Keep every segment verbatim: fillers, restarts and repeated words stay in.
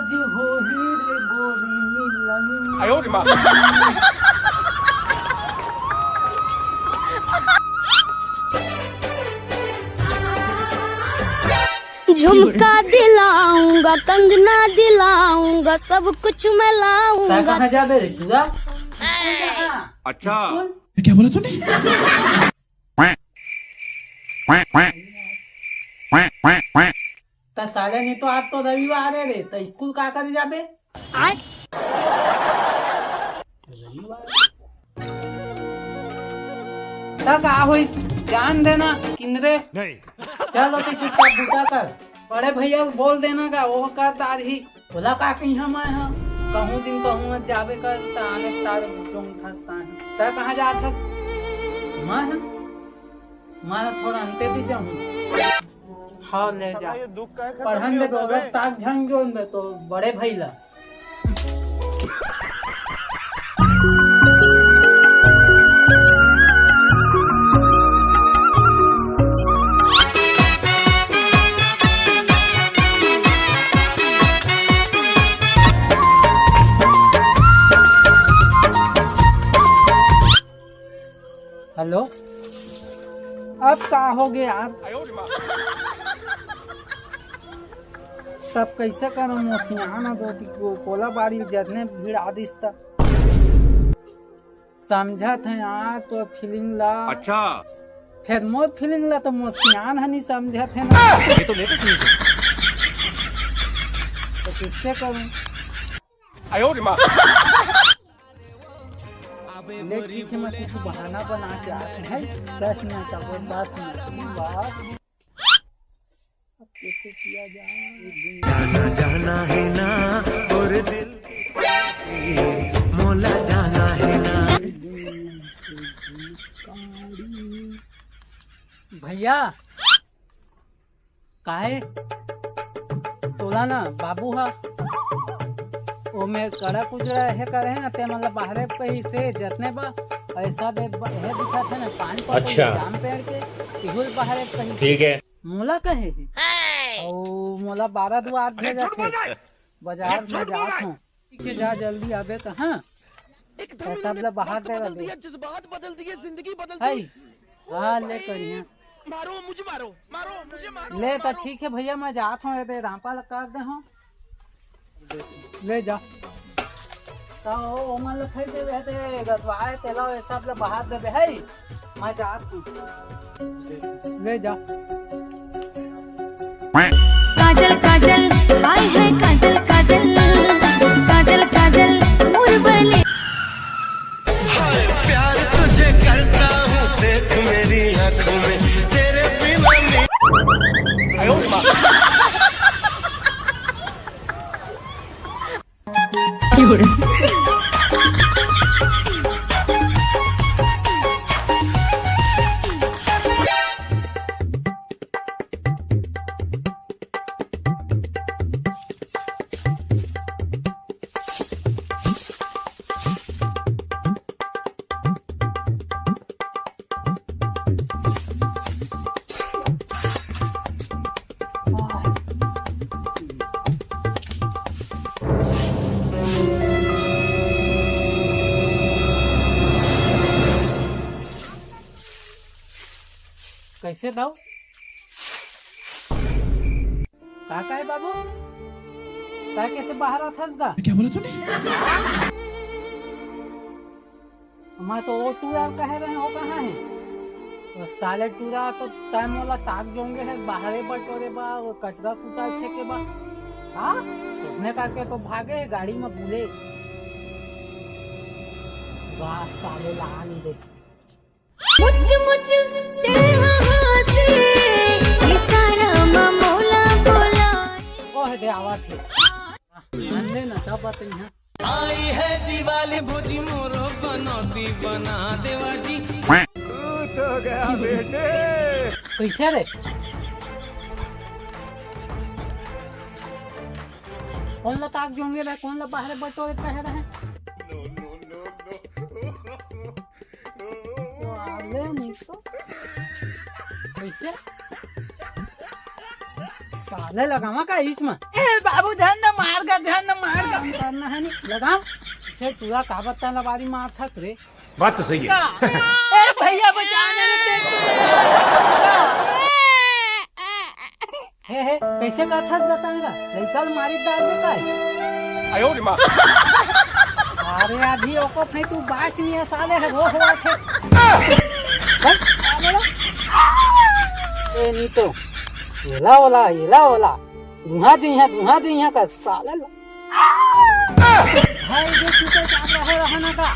जो होही रे गोरी मिलन। झुमका दिलाऊंगा, कंगना दिलाऊंगा, सब कुछ मैं लाऊंगा। कहाँ जाबे रे पूरा? अच्छा। स्कूल? ये क्या बोला तूने? त साले नहीं तो आज तो रविवार है रे, तो स्कूल का करे जाबे? त का होइस? जान देना किंदरे। नहीं। चल ओती चुपचाप बूता कर। बड़े भैया ल बोल देना का, वो कर तार ही। बोला का कहीं हम आए हैं, कहूँ दिन कहूँ मत जाबे कर, त आने तार जोंग फंसता है। त कहाँ जात हस? मैं है, मैं थोड़ा अंते भी जाऊँ। हाँ, ले जा। पढ़न दे दो, बस ताक झन जोन दे तो बड़े भैया। हेलो, अब का हो गया यार? तब कैसे करो मोसियान दो ती को कोला बाड़ी जतने भिड़ा दिस त। समझत है यार तो फीलिंग ला। अच्छा। फिर मोर फीलिंग ला तो मोसियान है नहीं समझत है ना। ये तो लेटेस्ट न्यूज़ है। तो किससे करूं? आयो रे माँ। ले ठीक है, मैं कुछ बहाना बना के आते हैं। दस मिनट का, बस दस मिनट, बस। अब कैसे किया जाए? जाना जाना है ना, और दिल मोला जाना है ना। भैया, काहे? तोला ना बाबू हा, ओ में कड़ा कुजड़ा हे करे है ना, ते मतलब बाहरे पे ही से जतने बा, ऐसा बे हे दिखत है ना, पान पत्ता अच्छा। जाम पेड़ के, इहुल बाहरे पे ही से। ठीक है। मोला कहे हे। ओ मोला बारह दुआर भेजत हे। बाजार में जात हूँ। ठीक है, जा जल्दी आबे त, हाँ। एकदम पैसा इन्होंने वाला बाहर वक्त दे बदल दे। दिया, जज्बात बदल दिए, जिंदगी बदल है। दी। हाँ, ले करिए। मारो, मुझे मारो, मारो, मुझे मारो, ले त मारो। ठीक है भैया, मैं जात हूँ, ये दे रामपा लगा दे हूँ। ले जा। त ओ, ओमन ल खई देवे ते गदवाए तेला, ये सब ल बाहर देवे है। मैं जात हूँ। ले जा। काजल काजल, हाय हाय काजल काजल, काजल काजल, मोर बने। हाय प्यार तुझे करता हूँ, देख मेरी आंखों में, तेरे बिना नहीं। कैसे दाऊ? का, का हे बाबू? का कैसे बाहर आथस गा? क्या बोला तूने? मैं तो वो टूरा कहे रहे हो, कहाँ है? वो साले टूरा तो तैं मोला ताक जोंगे है, बाहरे बटोरे बा, वो कचरा कुटा फेंके बा। हाँ? उसने करके तो भागे है गाड़ी में बुले। वाह, साले ला नहीं दे। मुच मुच तेरा हासे, इशारा मा मोला बोलाए। ओह दे आवा थे। आंदे ना, तब बात नहीं है। आई है दिवाली भोजी मोरो बनौती बना देवा जी। तू तो गया बेटे। कैसे रे? कौन ला ताक जोंगे रहे, कौन ला बाहर बटोरे कहे रहे? तो आले नहीं तो। कैसे? साले लगावा का इसमा? ए बाबू, झन न मार गा, झन न मार गा। काम करना है नहीं, लगाओ। इसे टूरा का बत्ता लबारी मारथस रे। बात तो सही है। ए भैया, बचा ले रे, देख। हे, हे, कैसे कथस बताएगा? लइका ल मारी दाल में काय? आयो रे माँ। अरे अभी ओको फेंक तू बास नहीं है साले, है वो हुआ थे। बस, साले लो। ए नहीं तो, येला ओला, येला ओला। दुहा जी है, दुहा जी है का साले लो। भाई जो चुके काम रहे रहना का।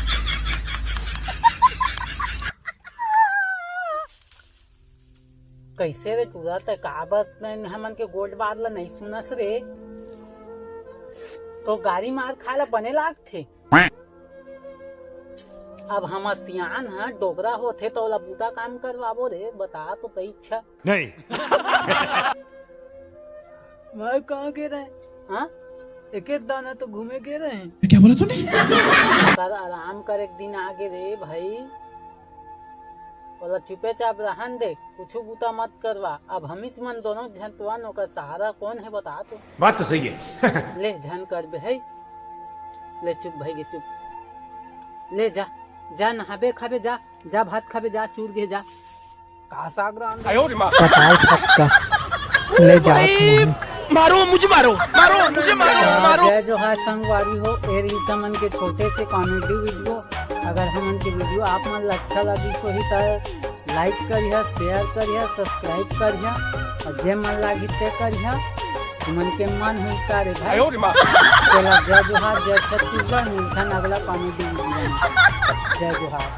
कैसे रे टूरा, तै का बात नहीं, हमन के गोठ बात ला नहीं सुनस रे? तो गारी मार खाए ला बने लागथे। अब हमर सियान ह डोकरा होथे त ओला बूता काम करवाबो रे, बता तो तई इच्छा। नहीं। भाई कहाँ गे रहे? हाँ? एके दाना तो घूमे गे रहे। क्या बोला तूने? सर आराम कर, एक दिन आगे रे भाई। ओला चुपे चाप रहन दे, कुछु बूता मत करवा। अब हमीच मन दोनों झन तुअन, ओकर सहारा कौन है बता तो? बात तो सही है। ले झन करबे है, ले चुप भाई गे चुप, ले जा, जा नहाबे खाबे जा, जा भात खाबे जा, चूर गे जा, का साग रांध। आयो रे माँ। पताल फक्का। ले जात भाई, हूँ। मारो मुझे, मारो, मारो मुझे, मारो, मारो। जय जोहार संगवारी हो, ए रही हमन के छोटे से कॉमेडी वीडियो। अगर हमन के वीडियो आप मन ला अच्छा लगिस होही त लाइक करिहा, शेयर करिहा, सब्सक्राइब करिहा और जे मन लागी ते करिहा। तुमन के मन होही का रे भाई? आयो रे माँ। चला जय जोहार, जय छत्तीसगढ़, मिलथन अगला कॉमेडी वीडियो में। जय जोहार।